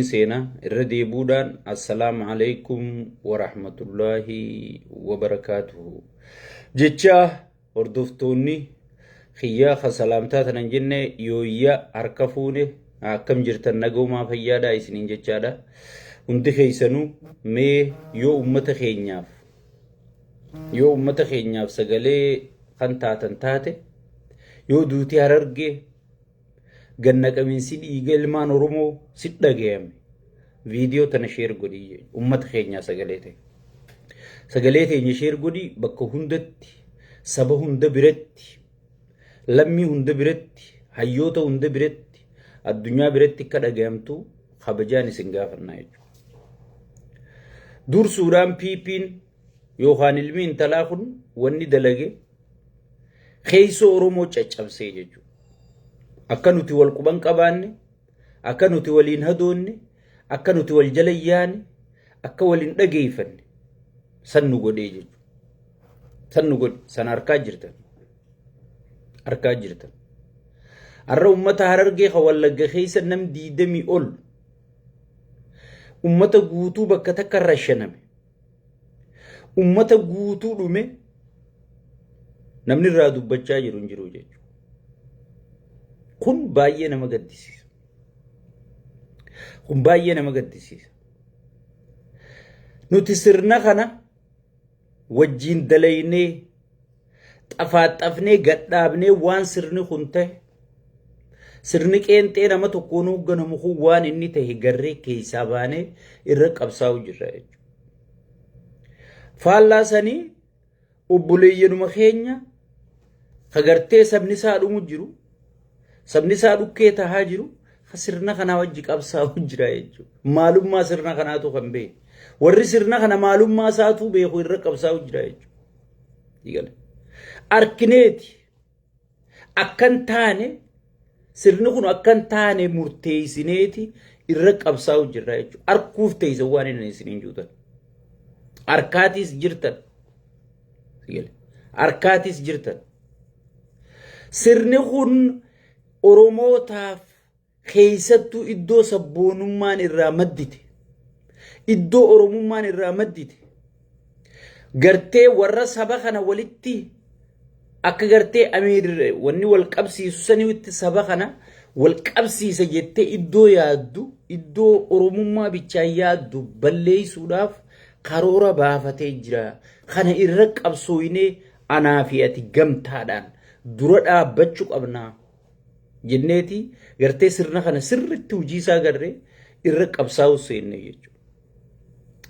Seenaa irra deebuudhaan, assalaamu alaikum warahmatullaahi wabarakaatuhu jecha, hordoftoonni kiyyaa ka salaamtaa tanan jenne, yooyya, harka fuune, akkam jirtan? Nagaumaa, fayyaadhaa isiniin jechaadha. Hundi keessanuu mee yoo ummata keenyaaf sagalee kan taatan taate, yoo duutii Harargee ganna qabiinsi dhiiga ilmaan Oromoo si dhagayame, viidiyoo tana share godhii, ummata keenyaa sagalee ta'e. Sagalee teenya share godhii, bakka hundatti, saba hunda biratti, lammii hunda biratti, hayyoota hunda biratti, addunyaa biratti akka dhagayamtu kabajaan isin gaafannaa jechuudha. Dursuudhaan PP'n yookaan ilmi intalaa kun wanni dalage keessoo Oromoo caccabsee jechuudha. Akka nuti wal quban qabaanne, akka nuti waliin hadoonne, akka nuti wal jala yaane, akka waliin dhageeffanne san nu godhee jechuudha. San nu godhe, sana harkaa jirtan. Harkaa jirtan. Har'a uummata Harargee kan Wallagga keessa nam 20 ol uummata guutuu bakka takka irra shaname. Uummata guutuu dhume, namni irraa dubbachaa jiru hin jiru jechuudha. Kun baay'ee nama gaddisiisa. Kun baay'ee nama gaddisiisa. Nuti sirna kana wajjin dalaynee, xafaaxafnee, gadhaabnee, waan sirni kun ta'e, sirni qeenxee nama tokkoon hoogganamu kun waan inni ta'e garree keessaa baanee irra qabsaa'u jirra jechuudha. Faallaa sanii obboleeyyanuma keenya kagartee sabni isaa dhumu jiru, sabni isaa dhukkee tahaa jiru, sirna kanaa wajji qabsaa'u jira jechuudha. Maalummaa sirna kanaatu kan beeku. Warri sirna kana maalummaa isaatu beeku irra qabsaa'u jira jechuudha. Arkineeti akkan taane, sirni kun akkan taane murteessineeti irra qabsaa'u jirra jechuudha. Arkuuf teessan waan inni isiniin juutan. Harkaatiis jirtan. Harkaatiis jirtan. Sirni kun Oromootaaf, keessattuu iddoo sabboonummaan irraa maddite, iddoo Oromummaan irraa maddite, gartee warra saba kana walitti akka gartee amiir wanni wal qabsiisu sanitti saba kana wal qabsiisa jettee iddoo yaaddu, iddoo Oromummaa bichaan yaaddu balleessuudhaaf karoora baafatee jira. Kana irra qabsooyinee anaa fi ati gamtaadhaan dura dhaabbachuu qabnaa jenneeti gartee sirna kana sirritti hojii isaa garree irra qabsaa'u seenne jechuudha.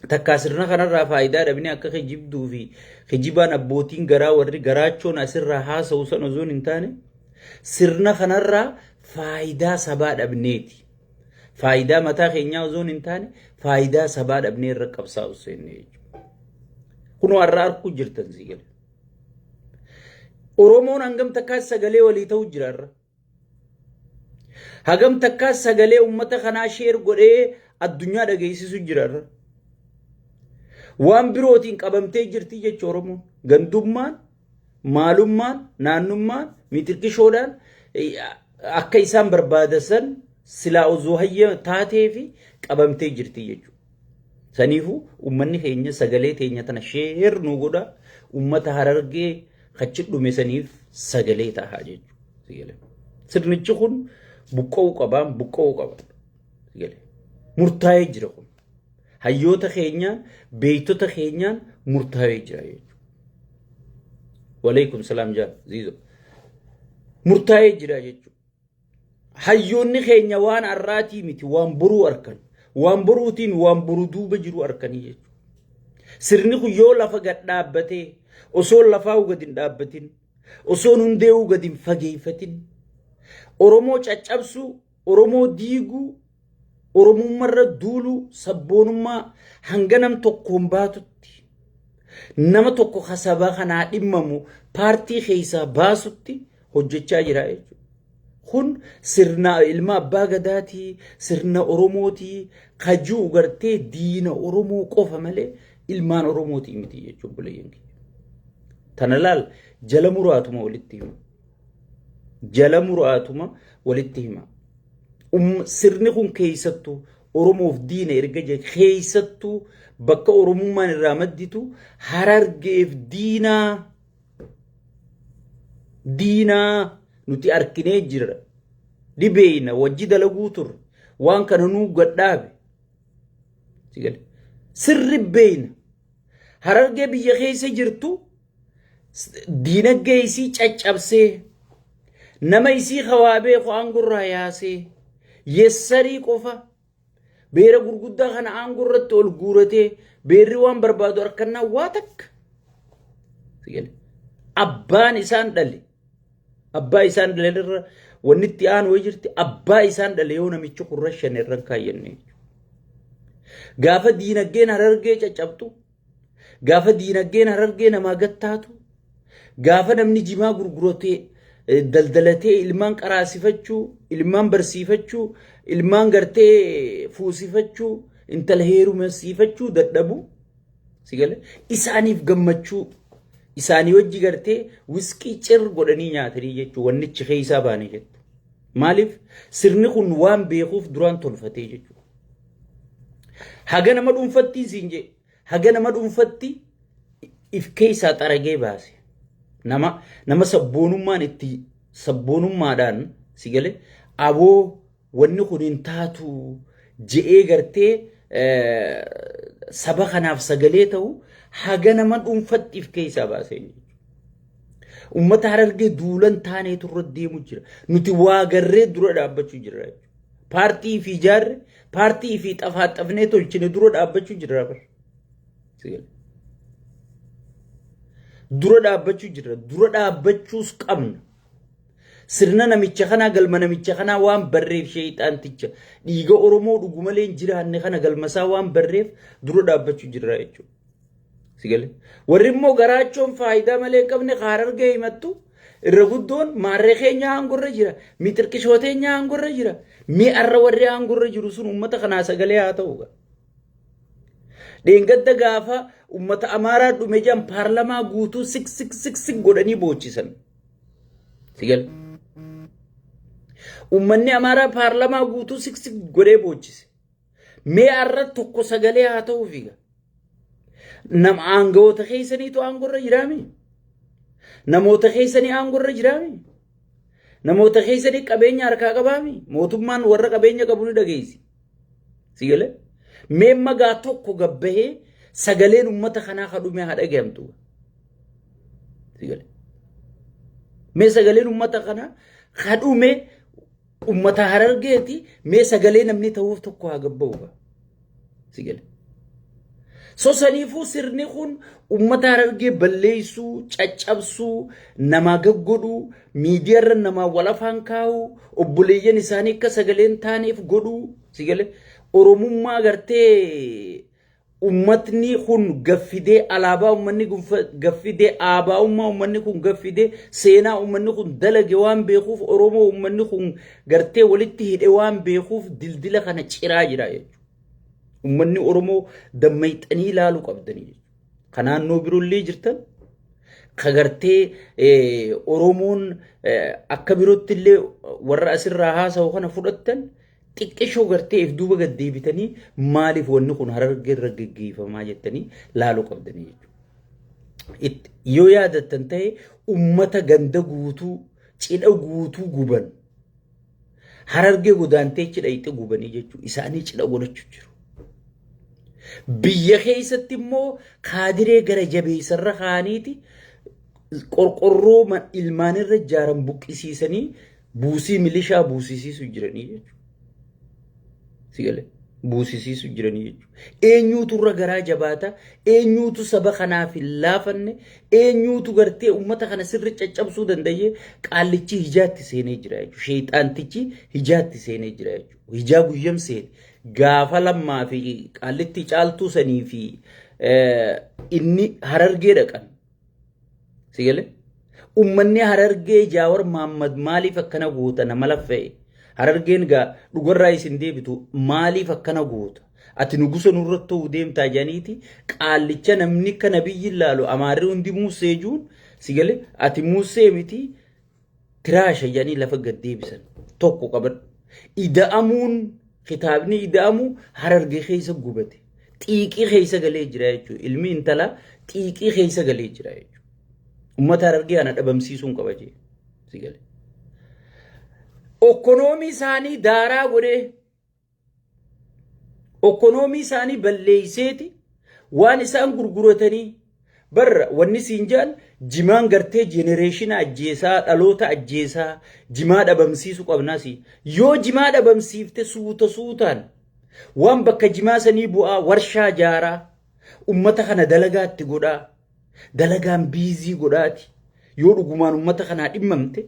Takkaa sirna kanarraa faayidaa dhabnee akka kijibduu fi kijibaan abbootiin garaa warri garaachoon asirraa haasa'u san osoo hin taane, sirna kanarraa faayidaa sabaa dhabneeti. Faayidaa mataa keenyaa osoo hin taane, faayidaa sabaa dhabnee irra qabsaa'u seenne jechuudha. Kunoo har'a arguu jirtan si gala. Oromoon hangam takkaa sagalee walii ta'uu jira har'a. Hagam takkaa sagalee uummata kanaa share godhee addunyaa dhageessisu jira har'a. Waan birootiin qabamtee jirti jecha Oromoon. Gandummaan, maalummaan, naannummaan, mitirkishoodhaan akka isaan barbaadasan silaa osoo hayya taatee fi qabamtee jirti jechuudha. Saniifuu uummanni keenya sagalee teenya tana share nu godha, uummata Harargee kachi dhume saniif sagalee ta'a jechuudha. Sirnichi kun buqqa'uu qabaan, buqqa'uu qaba. Murtaa'ee jira kun. Hayyoota keenyaan, beektota keenyaan murtaa'ee jira jechuudha. Waleekum salaam jaal ziizo. Murtaa'ee jira jechuudha. Hayyoonni keenya waan har'aatii miti, waan boruu arkan. Waan boruutiin waan boru duuba jiru arkanii jechuudha. Sirni kun yoo lafa gad dhaabbatee, osoo lafaa gad hin dhaabbatin, osoo hundee'uu gad hin fageeffatin, Oromoo caccabsuu, Oromoo diiguu, Oromummaarra duuluu, sabboonummaa hanga nam tokkoon baatutti, nama tokko kasaba kanaa dhimmamu paartii keessaa baasutti hojjechaa jira jechuudha. Kun sirna ilma abbaa gadaatii, sirna Oromootii, kajuu gartee diina Oromoo qofa malee ilmaan Oromootii miti jechuudha, obboleeyyan kiyya. Tana laal, jala muraatuma walitti hima. Jala muraatuma walitti hima. Sirni kun keessattuu Oromoof diina erga jedhe, keessattuu bakka Oromummaan irraa madditu Harargeef diinaa diinaa nuti arkinee jirra. Dhibeeyna wajji dalaguu turre, waan kana nuu gadhaabe. Sirri beeyna. Harargee biyya keessa jirtu diinagdee isii caccabsee, nama isii hawaa beeku aangorraa yaasee, yessarii qofa beera gurguddaa kana aangoo irratti ol guuratee, beerri waan barbaadu harkannaa waa takka. Abbaan isaan dhale, abbaa isaan dhale irra wanni itti aanu wayii jirti. Abbaa isaan dhale yoo namichi qurra shan irra hin kaayyanne. Gaafa diinagdeen Harargee caccabtu, gaafa diinagdeen Harargee namaa gattaatu, gaafa namni jimaa gurguratee daldalatee ilmaan qaraasifachuu, ilmaan barsiifachuu, ilmaan gartee fuusifachuu, intala heerumsiifachuu dadhabu, si gale, isaaniif gammachuu, isaanii wajji gartee wisqii cir godhanii nyaatanii jechuu, wannichi keessaa baane jettu. Maaliif? Sirni kun waan beekuuf duraan tolfatee jechuudha. Haga nama dhuunfatti siin jee, haga nama dhuunfatti if keessaa xaragee baase. Nama sabboonummaan itti sabboonummaadhaan, si gale, aboo wanni kun hin taatu je'ee gartee saba kanaaf sagalee ta'u haga nama dhuunfatti if keessaa baasee jechuudha. Uummata Harargee duulan taaneetu irra deemu jira. Nuti waa garree dura dhaabbachuu jirra jechuudha. Paartii fi ijaarre, paartii fi xafaaxafnee tolchine dura dhaabbachuu jirra bar. Dura dhaabbachuu jirra. Dura dhaabbachuus qabna. Sirna namicha kanaa, galma namicha kanaa waan barreef, sheeyxaanticha dhiiga Oromoo dhugu malee hin jiraanne kana galmasaa waan barreef dura dhaabbachuu jirra jechuudha. Si galee? Warri immoo garaachoon faayidaa malee hin qabne Harargee himattu irra guddoon maarree keenya aangorra jira, mixirqishoo teenya aangorra jira. Mee arra warri aangorra jiru sun uummata kanaa sagalee haa ta'u. Dheengadda gaafa uummata Amaaraa dhume jedhan paarlamaa guutuu sik sik sik sik godhanii boochisan. Si galee? Uummanni Amaaraa paarlamaa guutuu sik sik godhee boochise. Mee arra tokko sagalee haa ta'uufi. Nama aangawoota keessaniitu aangorra jiraami? Namoota keessanii aangorra jiraami? Namoota keessanii qabeenya harkaa qabaami? Mootummaan warra qabeenya qabu ni dhageessi. Si galee? Mee magaa tokko gabbahee sagaleen uummata kanaa ka dhume haa dhagahamtu. Si galee? Mee sagaleen uummata kanaa ka dhume uummata Harargeeti, mee sagalee namni ta'uuf tokko haa gabba'u. Si galee? So saniifuu sirni kun uummata Harargee balleessuu, caccabsuu, namaa gaggodhuu, miidiyaarra namaa wal afaan kaa'uu, obboleeyyan isaanii akka sagaleen taaneef godhuu, si galee, Oromummaa gartee uummatni kun gaffidee, alaabaa uummanni kun gaffidee, aabaa'ummaa uummanni kun gaffidee, seenaa uummanni kun dalage waan beekuuf, Oromoo uummanni kun gartee walitti hidhe waan beekuuf dildila kana ciraa jira jechuudha. Uummanni Oromoo dammayxanii ilaaluu qabdanii jechuudha. Ka naannoo biroollee jirtan, ka gartee Oromoon akka birootti illee warra asirraa haasa'u kana fudhattan, xiqqishoo gartee if duuba gad deebitanii maaliif wanni kun Harargee irra geggeeffamaa jettanii laaluu qabdanii jechuudha. Yoo yaadattan ta'e, uummata ganda guutuu cidha guutuu guban, Harargee godaantee cidha itti gubanii jechuudha. Isaanii cidha godhachuu jiru. Biyya keessatti immoo kaadiree gara jabeessarra kaaniiti qorqorroo ilmaanirra ijaaran buqqisiisanii buusii milishaa buusisiisu jiranii jechuudha. Si galee? Buusisiisu jiranii jechuudha. Eenyuutu irra garaa jabaata? Eenyuutu saba kanaaf hin laafanne? Eenyuutu gartee uummata kana sirri caccabsuu danda'ee? Qaallichi hijaatti seenee jira jechuudha. Sheexaantichi hijaatti seenee jira jechuudha. Hijaa guyyam seene. Gaafa Lammaa fi qaallitti Caaltuu sanii fi inni Harargee dhaqan. Si galee? Uummanni Harargee Jaawar Mahaammad maaliif akkana goota, nama laffa'e? Harargeen gaa dhugarraa isin deebitu, maaliif akkana goota? Ati nugusa nurratti ta'uu deemtaa jedhaniiti qaallicha namni akka nabiyyi ilaalu, Amaarri hundi Muusee juun, si galee, ati Muusee miti, tiraasha jedhanii lafa gad deebisan. Tokko qabadhu. Ida'amuun Kitaabni ida'amu Harargee keessa gubate. Xiiqii keessa galee jira jechuudha. Ilmi intalaa xiiqii keessa galee jira jechuudha. Uummata Harargee ana dhabamsiisuun qaba jee. Si galee. Okkonoomii isaanii daaraa godhee, okkonoomii isaanii balleeyseeti, waan isaan gurguratanii barra wanni siin jedhan, jimaan gartee generation ajjeesaa, dhaloota ajjeesaa, jimaa dhabamsiisuu qabnaas. Yoo jimaa dhabamsiifte, suuta suutaan waan bakka jimaa sanii bu'aa warshaa jaaraa, ummata kana dalagaatti godhaa, dalagaan busy godhaati. Yoo dhugumaan ummata kanaa dhimmamte,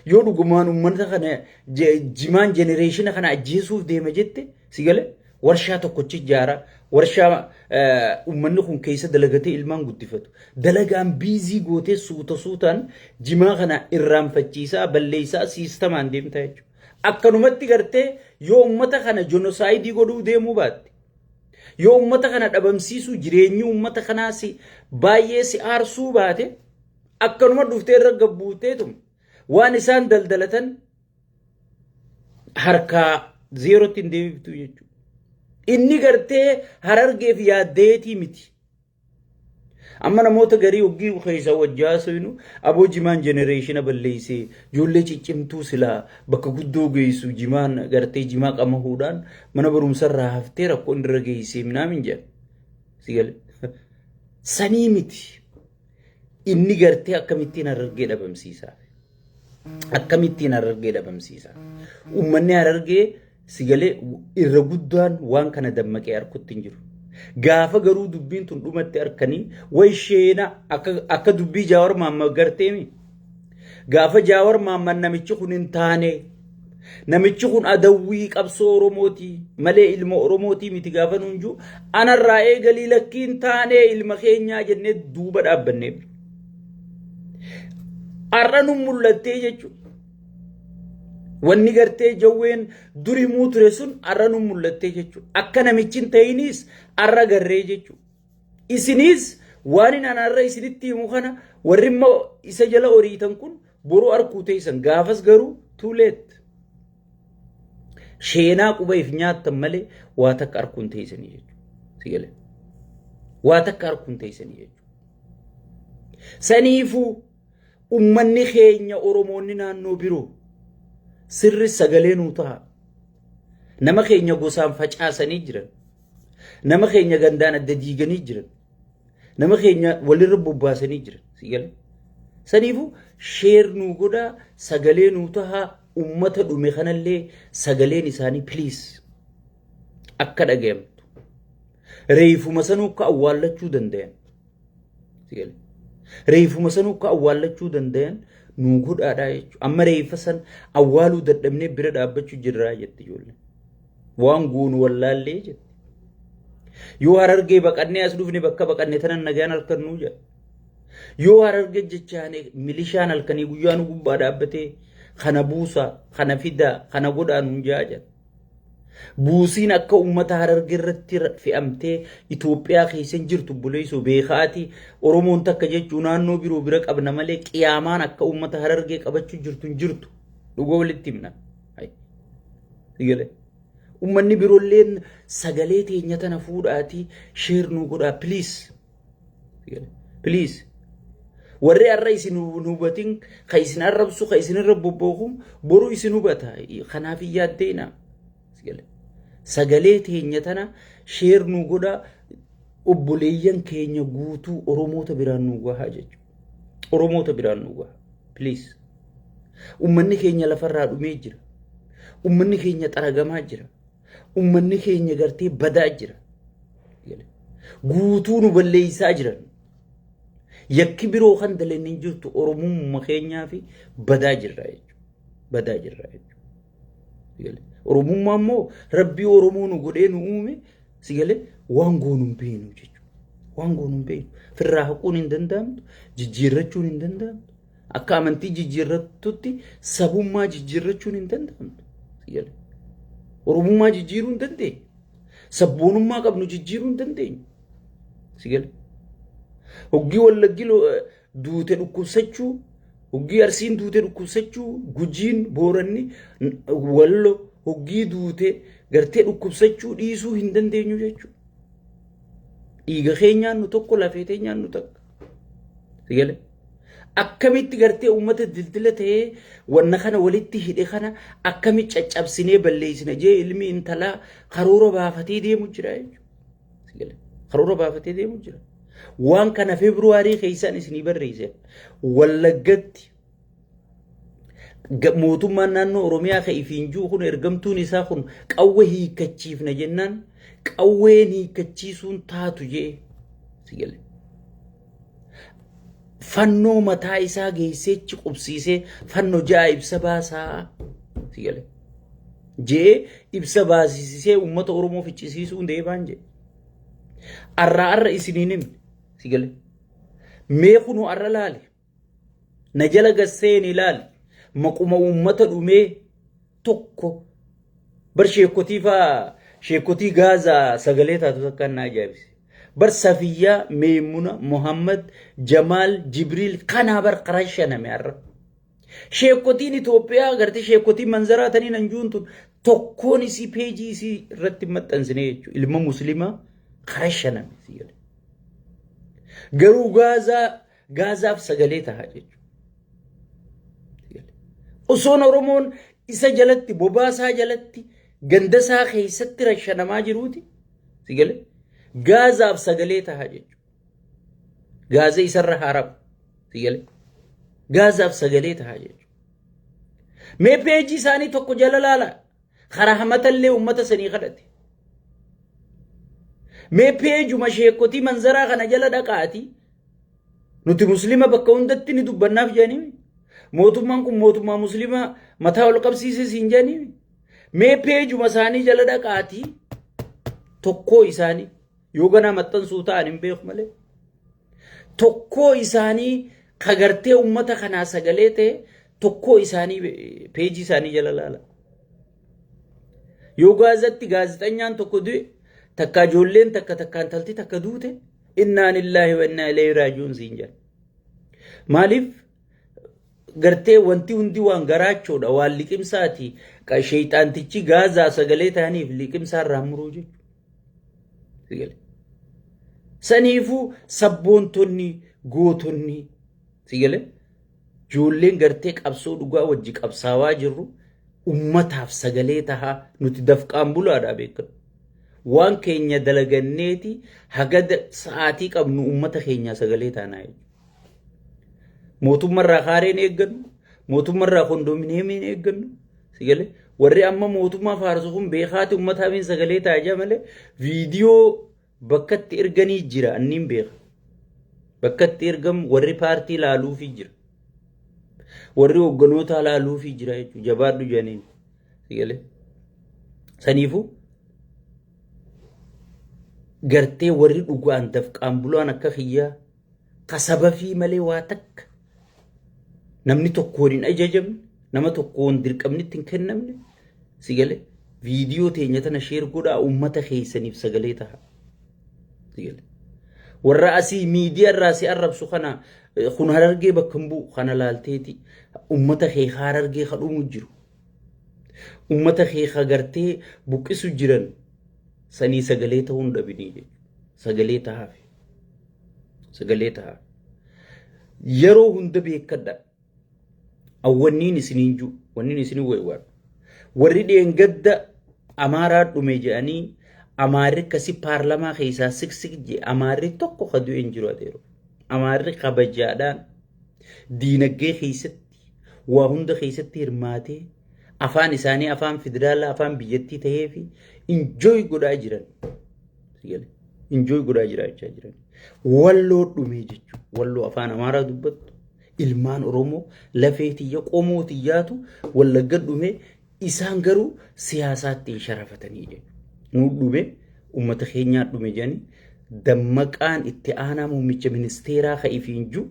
yoo dhugumaan ummata kana jimaan generation kana ajjeesuuf deema jette, si gale, warshaa tokkochi ijaaraa, warshaa ummanni kun keessa dalagatee ilmaan guddifatu, dalagaan busy gootee, suuta suutaan jimaa kana irraanfachiisaa, balleessaa, systemaan deemtaa jechuudha. Akkanumatti gartee yoo ummata kana genocide godhuu deemuu baatte, yoo ummata kana dhabamsiisuu, jireenyi ummata kanaas baay'ee si aarsuu baate, akkanuma dhuftee irra gabbuuteetum waan isaan daldalatan harkaa zeerootti hin deebiftu jechuudha. Inni gartee Harargeef yaaddeetii miti. Amma namoota garii hoggii keessa wajjaa seenu, aboo jimaan generation balleessee, ijoollee ciccimtuu silaa bakka guddoo geessu jimaan gartee jimaa qamahuudhaan mana barumsarraa haftee rakkoo irra geessee minaamin jedha. Si gale. Sanii miti. Inni gartee akkamittiin Harargee dhabamsiisaa? Akkamittiin Harargee dhabamsiisaa? Uummanni Harargee, si galee, irra guddaan waan kana dammaqee harkutti hin jiru. Gaafa garuu dubbiin tun dhumatti harkanii way sheena akka dubbii Jaawar Mahammad garteemi. Gaafa Jaawar Mahammad namichi kun hin taane, namichi kun adawwii qabsoo Oromooti malee ilma Oromootii miti gaafa nuun jiru, anarraa eegalii lakkii hin taane, ilma keenyaa jennee duuba dhaabbanneef. Har'a nu mul'attee jechuudha. Wanni gartee jawween durimuu ture sun har'a nu mul'attee jechuudha. Akka namichi hin ta'inis har'a garree jechuudha. Isinis waan inni har'a isinitti himu kana, warri immoo isa jala horiitan kun boruu arkuu teessan, gaafas garuu too late. Sheenaa quba if nyaattan malee waa takka arkuun teessanii jechuudha. Si galee? Waa takka arkuun teessanii jechuudha. Saniifuu ummanni keenya Oromoonni naannoo biroo sirri sagalee nuu ta'a. Nama keenya gosaan facaasanii jiran. Nama keenya gandaan adda diiganii jiran. Nama keenya walirra bobbaasanii jiran. Si galee? Saniifuu share nuu godhaa, sagalee nuu tahaa, ummata dhume kanallee sagaleen isaanii please akka dhagayamtu. Reefuma sanuu akka awwaallachuu dandayan. Si galee? Reefuma sanuu akka awwaallachuu dandayan nuu godhaadhaa jechuudha. Amma reefa san awwaaluu dadhabnee bira dhaabbachuu jirraa jetti ijoolleen. Waan goonu wallaallee jetti. Yoo Harargee baqannee as dhufne, bakka baqanne tanan nagaan halkannuu jedha. Yoo Harargee jechaane milishaan halkanii guyyaa nu gubbaa dhaabbatee kana buusaa, kana fidaa, kana godhaa nuun jaa jedha. Buusiin akka uummata Harargee irratti fe'amtee Itoophiyaa keessa hin jirtu, buleessoo beekaati. Oromoon takka jechuu naannoo biroo bira qabna malee qiyaamaan akka uummata Harargee qabachuu jirtu hin jirtu. Dhugoo walitti himna. Uummanni biroolleen sagalee teenya tana fuudhaatii share nuu godhaa, please. Please. Warri har'a isin hubatin, ka isin arrabsu, ka isin irra bobbooku, boru isin hubata. Kanaaf hin yaaddeena. Sagalee teenya tana share nuu godhaa, obboleeyyan keenya guutuu Oromoota biraan nuu gahaa jechuudha. Oromoota biraan nuu gahaa. Please. Uummanni keenya lafarraa dhumee jira. Uummanni keenya xaragamaa jira. Uummanni keenya gartee badaa jira. Guutuu nu balleessaa jiran. Yakki biroo kan daleen hin jirtu, Oromummaa keenyaa fi badaa jirra jechuudha. Badaa jirra jechuudha. Oromummaa immoo Rabbii Oromoo nu godhee nu uume, si galee, waan goonu hin beeknu jechuudha. Waan goonu hin beeknu. Firraa haquun hin danda'amtu, jijjiirrachuun hin danda'amtu. Akka amantii jijjiirrattutti sabummaa jijjiirrachuun hin danda'amtu. Si galee. Oromummaa jijjiiruu hin dandeenyu. Sabboonummaa qabnu jijjiiruu hin dandeenyu. Si galee. Hoggii Wallaggi duute dhukkubsachuu, hoggii Arsiin duute dhukkubsachuu, Gujiin, Booranni, Wallo, hoggii duute gartee dhukkubsachuu dhiisuu hin dandeenyu jechuudha. Dhiiga keenyaan nu tokko, lafee teenyaan nu takka. Sigale. Akkamitti gartee uummata dildila ta'ee wanna kana walitti hidhe kana akkamitti caccabsinee balleessina jee ilmi intalaa karoora baafatee deemu jira jechuudha. Karoora baafatee deemu jira. Waan kana Feebruwaarii keessaan isinii barreesse. Wallaggatti mootummaan naannoo Oromiyaa kan ifiin jiru kun, ergamtuun isaa kun, qawwee hiikkachiifna jennaan qawween hiikkachiisuun taatu jee sigale. Fannoo mataa isaa geesseechi qubsiisee fannoo ja'a ibsa baasaa sigale. Jee ibsa baasisee uummata Oromoo ficcisiisuun deemaan jee. Arraa arra isiniin himne sigale. Mee kunuu arra laali. Na jala gasseen ilaali. Maquma uummata dhumee tokko bar sheekotii faa, sheekotii Gaazaa sagalee taatu takkaan na ajaa'ibse. Bar Safiyyaa, Meemuna, Muhammad, Jamaal, Jibriil kanaa bar qarashaname har'a. Sheekotiin Itoophiyaa gartee sheekotiin manzaraa tanii nan juuntun tokkoon isii peejii isii irratti maxxansine jechuudha. Ilma musliimaa qarashaname. Garuu Gaazaaf sagalee ta'a jechuudha. Osoon Oromoon isa jalatti, bobaasaa jalatti, gandasaa keessatti rashanamaa jiruuti. Sigale Gaazaaf sagalee ta'a jechuudha. Gaaza isarra haaramu. Sigale Gaazaaf sagalee ta'a jechuudha. Mee peejii isaanii tokko jala laala. Karaa hamatallee uummata sanii kadhate. Mee peejuma sheekotii manzaraa kana jala dhaqaati. Nuti muslima bakka hundatti ni dubbannaaf jedhanii. Mootummaan kun mootummaa muslimaa mataa ol qabsiise siin jedhanii. Mee peejuma isaanii jala dhaqaati. Tokkoo isaanii yoo ganaa maxxansuu ta'an hin beeku malee. Tokkoo isaanii kagartee uummata kanaa sagalee ta'e tokkoo isaanii peejii isaanii jala laala. Yoo Gaazatti gaazexanyaan tokko du'e, takka ijoolleen takka, takka intalti takka duute, innaa lillaahi wa innaa ilayhi raaji'uun siin jedha. Maaliif gartee wanti hundi waan garaachoodha, waan liqimsaati. Sheeyxaantichi Gaazaa sagalee ta'aniif liqimsaa irraa muruu jechuudha. Saniifuu sabboontonni, gootonni, sigale, ijoolleen gartee qabsoo dhugaa wajji qabsaawaa jirru ummataaf sagalee tahaa. Nuti dafqaan bulaadha beekan. Waan keenya dalaganneeti haga sa'aatii qabnu ummata keenyaa sagalee taanaa jechuudha. Mootummarraa kaareen eeggannu, mootummarraa kondominiyeemiin eeggannu, sigale warri amma mootummaa faarsu kun beekaati ummataaf sagalee ta'a jaa malee viidiyoo bakkatti erganii jira, anniin beeka. Bakkatti ergamu warri paartii laaluufii jira. Warri hoogganoota laaluufii jira jechuudha. Jabaadhu jedhaniin. Sigale. Saniifuu gartee warri dhugaan dafqaan bulaan akka kiyyaa kasabafii malee waa takka namni tokkoon hin ajajamne, nama tokkoon dirqamnitti hin kennamne, sigale, viidiyoo teenya tana share godhaa, uummata keessaniif sagalee ta'a. Sigale. Warra asii miidiyaa irraa si arrabsu kana, kun Harargee bakka hin bu'u kana laalteeti uummata kee Harargee ka dhumu jiru. Uummata kee ka gartee buqqisu jiran sanii sagalee ta'uu hin dhabinii jechuudha. Sagalee ta'aafi. Sagalee ta'aafi. Yeroo hunda beekadha. Awwanniin isiniin jiru, wanniin isiniin waywaadhu. Warri dheengadda Amaaraa dhume jedhanii, Amaarri akkasii paarlamaa keessaa siksik jedhe, Amaarri tokko ka du'e hin jiru adeero. Amaarri kabajaadhaan diinagdee keessatti waa hunda keessatti hirmaatee, afaan isaanii afaan federaalaa, afaan biyyattii ta'ee fi enjoy godhaa jiran. Enjoy godhaa jiraachaa jiran. Walloo dhume jechuudha. Walloo afaan Amaaraa dubbattu. Ilmaan Oromoo lafee tiyya, qomoo tiyyaatu Wallagga dhume, isaan garuu siyaasaatti hin sharafatanii jechuudha. Nu dhume, uummata keenyaa dhume jedhanii Dammaqaan itti aanaa muummicha ministeeraa ka'ifiin jiru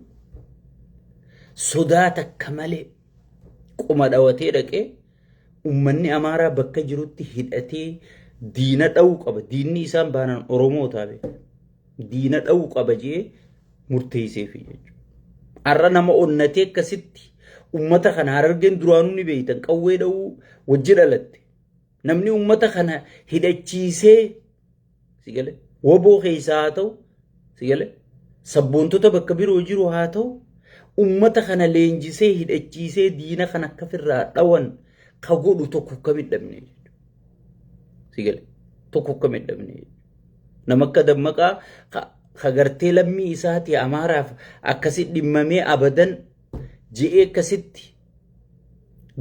sodaa takka malee qoma dhawatee dhaqee uummanni Amaaraa bakka jirutti hidhatee diina dha'uu qaba. Diinni isaan baanan Oromoo taabe. Diina dha'uu qaba jee murteesseefi jechuudha. Har'a nama onnatee akkasitti uummata kana Harargeen duraanuu ni beektan, qawwee dha'uu wajji dhalatte. Namni uummata kana hidhachiisee, si gale, woboo keessaa haa ta'u, si gale, sabboontota bakka biroo jiru haa ta'u, uummata kana leenjisee hidhachiisee diina kana akka ofirraa dhawan ka godhu tokko akka midhamne jechuudha. Si gale, tokko akka midhamne jechuudha. Nama akka Dammaqaa ka gartee lammii isaatii Amaaraaf akkasi dhimmamee abadan je'ee akkasitti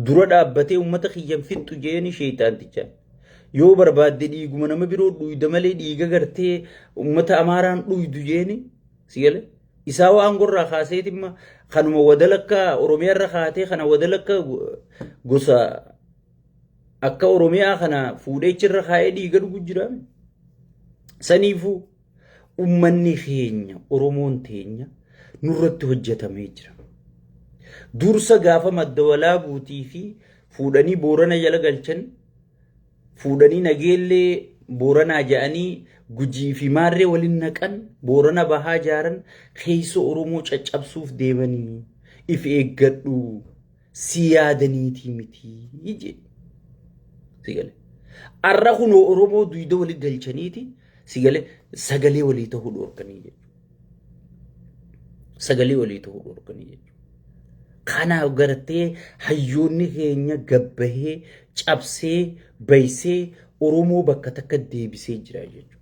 dura dhaabbatee uummata kiyyan fixxu je'eeni sheeyxaantichaan. Yoo barbaadde dhiiguma nama biroo dhuyda malee dhiiga gartee uummata Amaaraan dhuydu je'eeni, si gale. Isaa waan gorraa kaaseetimma kanuma wadalakka Oromiyaarra kaatee kana wadalakka gosa akka Oromiyaa kana fuudhee achirra kaa'ee dhiiga dhugu jira. Saniifuu ummanni keenya, Oromoon teenya, nurratti hojjetamee jira. Dursa gaafa Madda Walaabuutii fi fuudhanii Boorana jala galchan, fuudhanii Nageellee Booranaa ja'anii Gujii fi Maarree waliin naqan, Boorana Bahaa jaaran, keessoo Oromoo caccabsuuf deemanii if eeggadhu, si yaadaniitii miti jedhe. Si gale. Arra kunoo Oromoo duyda wali galchaniiti, si gale, sagalee walii ta'uu dhorkanii jechuudha. Sagalee walii ta'uu dhorkanii jechuudha. Kanaaf gartee hayyoonni keenya gabbahee cabsee baysee Oromoo bakka takka deebisee jira jechuudha.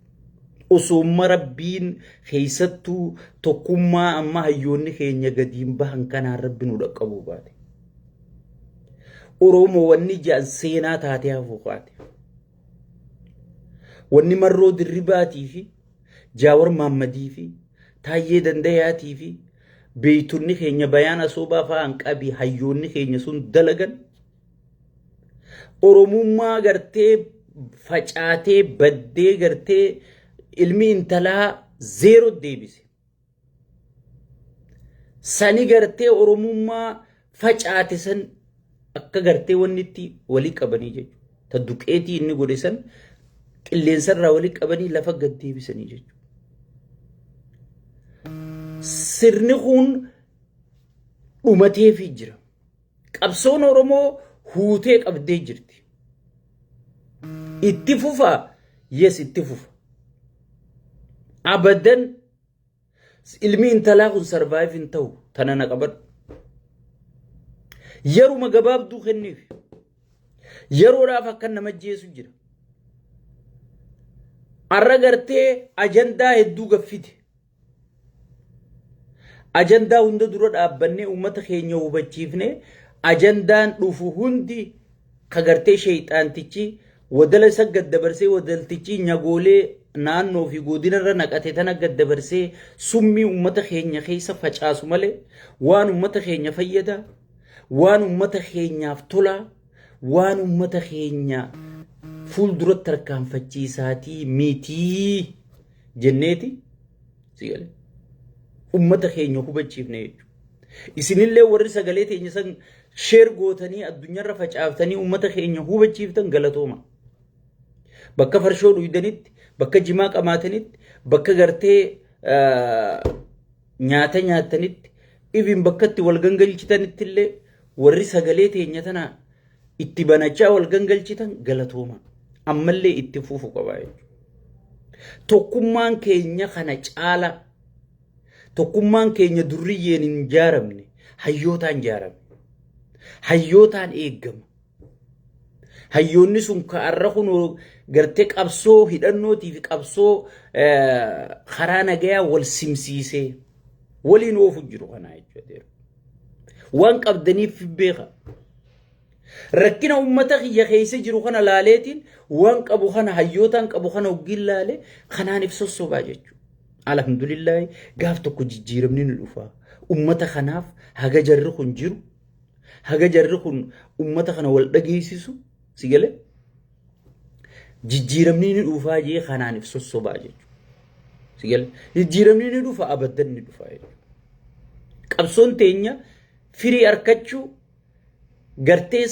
Osooma Rabbiin keessattuu tokkummaa amma hayyoonni keenya gadiin bahan kanaan Rabbi nu dhaqqabuu baate. Oromoo wanni ja'an seenaa taatee hafuu kaate. Wanni Marroo Dirribaatii fi Jaawar Maammadii fi Taayyee Dandayaatii fi beeytonni keenya Bayaan Asoobaa fa'aan qabi hayyoonni keenya sun dalagan Oromummaa gartee facaatee baddee gartee ilmi intalaa zeeroo deebise. Sani gartee Oromummaa facaate san akka gartee wanni itti walii qabanii jechuudha. Ta duqeetii inni godhe san qilleensarraa walii qabanii lafa gad deebisanii jechuudha. Sirni kun dhumateefii jira. Qabsoon Oromoo huutee qabdee jirti. Itti fufa, yes, itti fufa. Abadan ilmi intalaa kun survive hin ta'u, tana na qabadhu. Yeruma gabaabduu kenniif. Yeroodhaaf akka nama jeesu jira. Arra gartee ajandaa hedduu gaffite. Ajandaa hunda dura dhaabbannee uummata keenya hubachiifne, ajandaan dhufu hundi ka gartee sheeyxaantichi wadala isa gad dabarsee, wadaltichi nyagoolee naannoo fi godinarra naqate tana gad dabarsee summii uummata keenya keessa facaasu malee waan uummata keenya fayyada, waan uummata keenyaaf tolaa, waan uummata keenya fuulduratti tarkaanfachiisaatii mitii jenneeti, si galee, ummata keenya hubachiifne jechuudha. Isinillee warri sagalee teenya san share gootanii addunyaarra facaaftanii ummata keenya hubachiiftan galatooma. Bakka farshoo dhuydanitti, bakka jimaa qamaatanitti, bakka gartee nyaata nyaattanitti, even bakka itti wal gangalchitanitti illee warri sagalee teenya tana itti banachaa wal gangalchitan galatooma. Ammallee itti fufu qaba jechuudha. Tokkummaan keenya kana caala, tokkummaan keenya durriyyeen hin jaaramne, hayyootaan jaarame. Hayyootaan eeggama. Hayyoonni sun ka'arra kun gartee qabsoo hidhannootii fi qabsoo karaa nagayaa wal simsiisee waliin oofu jiru kanaa jechuudha. Waan qabdaniif beeka. Rakkina uummata kiyya keessa jiru kana laaleetiin waan qabu kana, hayyootaan qabu kana hoggiin laale kanaan if sossobaa jechuudha. Alhamdulillaahi, gaaf tokko jijjiiramni ni dhufa. Uummata kanaaf haga jarri kun jiru, haga jarri kun uummata kana wal dhageessisu, si galee, jijjiiramni ni dhufaa jee kanaan if sossobaa jechuudha. Si galee, jijjiiramni ni dhufa, abaddan ni dhufa jechuudha. Qabsoon teenya firii arkachuu gartee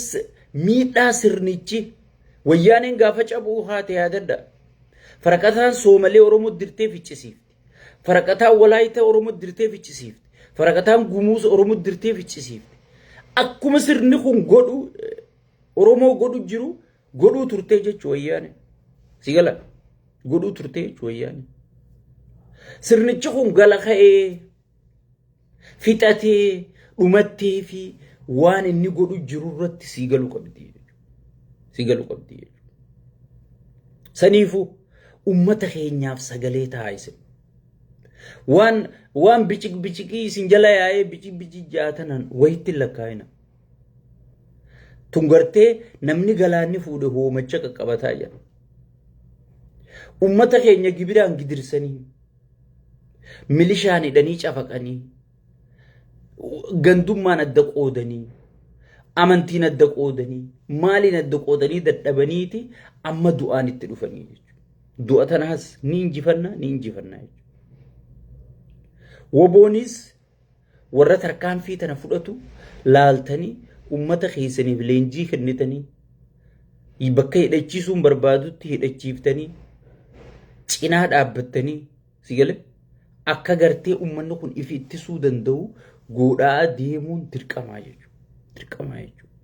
miidhaa sirnichi Wayyaaneen gaafa cabuu haate yaadadha. Faraqataan Soomalee Oromoo dirtee ficcisiifti. Faraqataan Walaayita Oromoo dirtee ficcisiifti. Faraqataan Gumuus Oromoo dirtee ficcisiifti. Akkuma sirni kun godhu Oromoo godhu jiru. Godhuu turtee jechuu wayyaane. Si gala godhuu turtee jechuu wayyaane. Sirnichi kun gala ka'ee fixatee dhumattee fi waan inni godhu jiru irratti sii galuu qabdi jechuudha. Sii galuu qabdi jechuudha. Saniifuu ummata keenyaaf sagalee ta'a isin. Waan biciq biciqii isin jala yaa'ee biciq biciq jaatanan wayitti hin lakkaa'ina. Tun gartee namni galaanni fuudhe hoomacha qaqqabataa jira. Ummata keenya gibiraan gidirsanii, milishaan hidhanii cafaqanii, gandummaan adda qoodanii, amantiin adda qoodanii, maaliin adda qoodanii dadhabaniiti amma du'aan itti dhufanii jechuudha. Du'a tanaas ni injifanna ni injifanna jechuudha. Woboonis warra tarkaanfii tana fudhatu laaltanii ummata keessaniif leenjii kennitanii bakka hidhachiisuun barbaadutti hidhachiiftanii cinaa dhaabbattanii si gale akka gartee ummanni kun ifi ittisuu danda'u godhaa deemuun dirqamaa jechuudha. Dirqamaa jechuudha.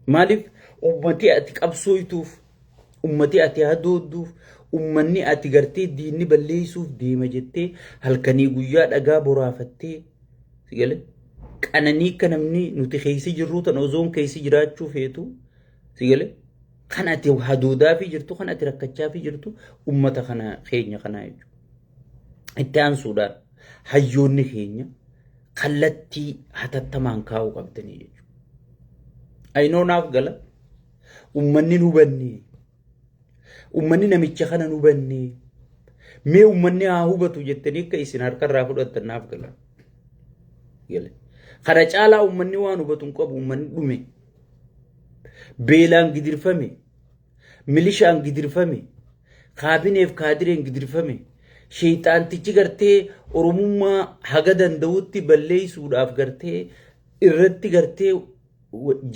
Maaliif ummati ati qabsooytuuf Ummati ati hadoodduuf, ummanni ati gartee diinni balleessuuf deema jettee halkanii guyyaa dhagaa boraafattee si gale qananii akka namni nuti keessa jirruu tan ozoon keessa jiraachuu feetu si gale kan ati hadoodaafii jirtu kan ati rakkachaafii jirtu ummata kana keenya kanaa jechuudha. Itti aansuudhaan hayyoonni keenya kallattii hatattamaan kaa'uu qabdanii jechuudha. Ayinoo naaf gala. Ummanni hin hubanne. Ummanni namicha kana hin hubanne. Mee ummanni haa hubatu jettanii akka isin harkarraa fudhattan naaf gala. Gale. Kana caalaa ummanni waan hubatu hin qabu ummanni dhume. Beelaan gidirfame. Milishaan gidirfame. Kaabineef kaadireen gidirfame. Sheeyxaantichi gartee Oromummaa haga danda'utti balleessuudhaaf gartee irratti gartee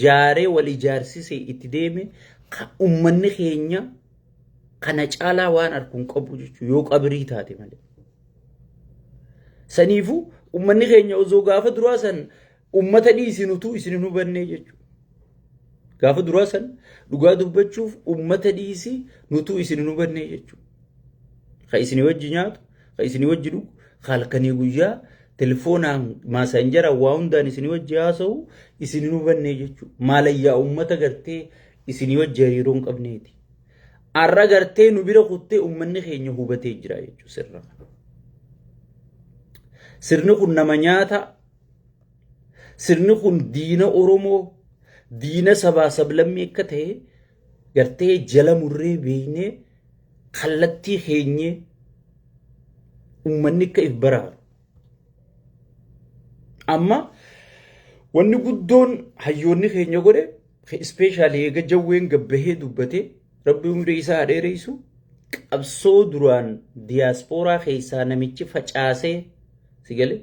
jaaree wal ijaarsise itti deeme ummanni keenya kana caalaa waan arku hin qabu jechuudha yoo qabrii taate malee. Saniifuu ummanni keenya osoo gaafa duraa san ummata dhiisinutu isin hin hubannee jechuudha. Gaafa duraa san dhugaa dubbachuuf ummata dhiisi nutuu isin hin hubannee jechuudha. Ka isin wajji nyaatu, ka isin wajji dhugu, ka halkanii guyyaa telefoonaan maasanjaraan waa hundaan isin wajji haasa'u isin hin hubannee jechuudha. Maalayyaa ummata gartee isin wajji hariiroo hin qabneeti. Har'a gartee nu bira kuttee ummanni keenya hubatee jira jechuudha sirna kana. Sirni kun nama nyaata. Sirni kun diina Oromoo, diina sabaa sablammii akka ta'e gartee jala murree beeknee kallattii keenyee ummanni akka if baraaru. Amma wanni guddoon hayyoonni keenya godhe ispeeshaalii eega jawween gabbahee dubbate rabbi umrii isaa haa dheeressu qabsoo duraan diyaaspooraa keessaa namichi facaasee si gale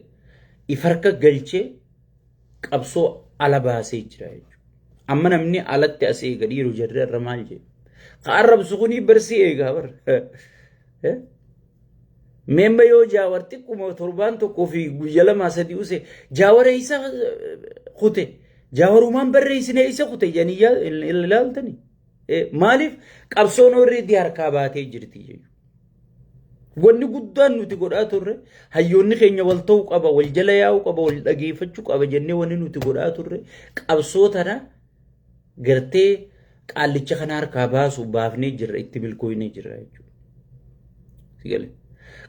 if harka galchee qabsoo ala baasee jira jechuudha. Amma namni alatti as eega dhiiru jarri irra maal jedhu. Ka arrabsu kuni barsii eegaa bar. Meemma yoo jaawar xiqquma torbaan tokkoo fi guyya lamaa sadii use jaawara isa kute jaawarumaan barreessine isa kute jedhanii ilaaltani. Maaliif qabsoon already harkaa baatee jirti jechuudha. Wanni guddaan nuti godhaa turre hayyoonni keenya wal ta'uu qaba, wal jala yaa'uu qaba, wal dhageeffachuu qaba jennee wanni nuti godhaa turre qabsoo tana gartee qaallicha kana harkaa baasu baafnee jirra itti milkooynee jirra jechuudha. Si galee?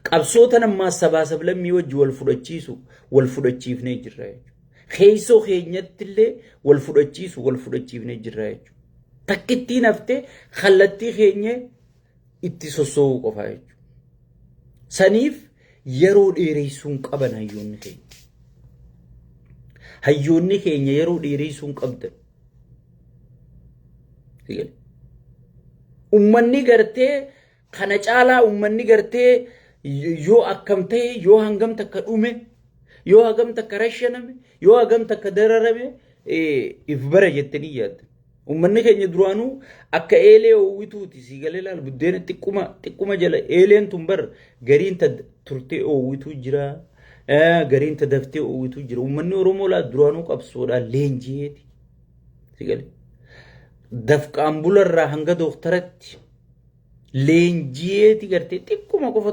Qabsoo tana ammaa sabaa sablammii wajji wal fudhachiisu wal fudhachiifnee jirra jechuudha. Keessoo keenyatti illee wal fudhachiisu wal fudhachiifnee jirra jechuudha. Takkittiin haftee kallattii keenya itti sosso'uu qofaa jechuudha. Saniif yeroo dheereessuu hin qaban hayyoonni keenya. Hayyoonni keenya yeroo dheereessuu hin qabdan. Ummanni gartee kana caalaa ummanni gartee yoo akkam ta'e yoo hangam takka dhume yoo hagam takka rashaname yoo hagam takka dararame if bara jettanii yaadda. Ummanni keenya duraanuu akka eelee oowwituuti sii galee laal buddeena xiqquma xiqquma jala eeleen tun bar gariin ta turtee oowwituu jira gariin ta daftee oowwituu jira. Ummanni Oromoo laa duraanuu qabsoodhaan leenji'eeti. Si galee. Dafqaan bularraa hanga dooktaratti leenjiyeeti gartee xiqquma qofa.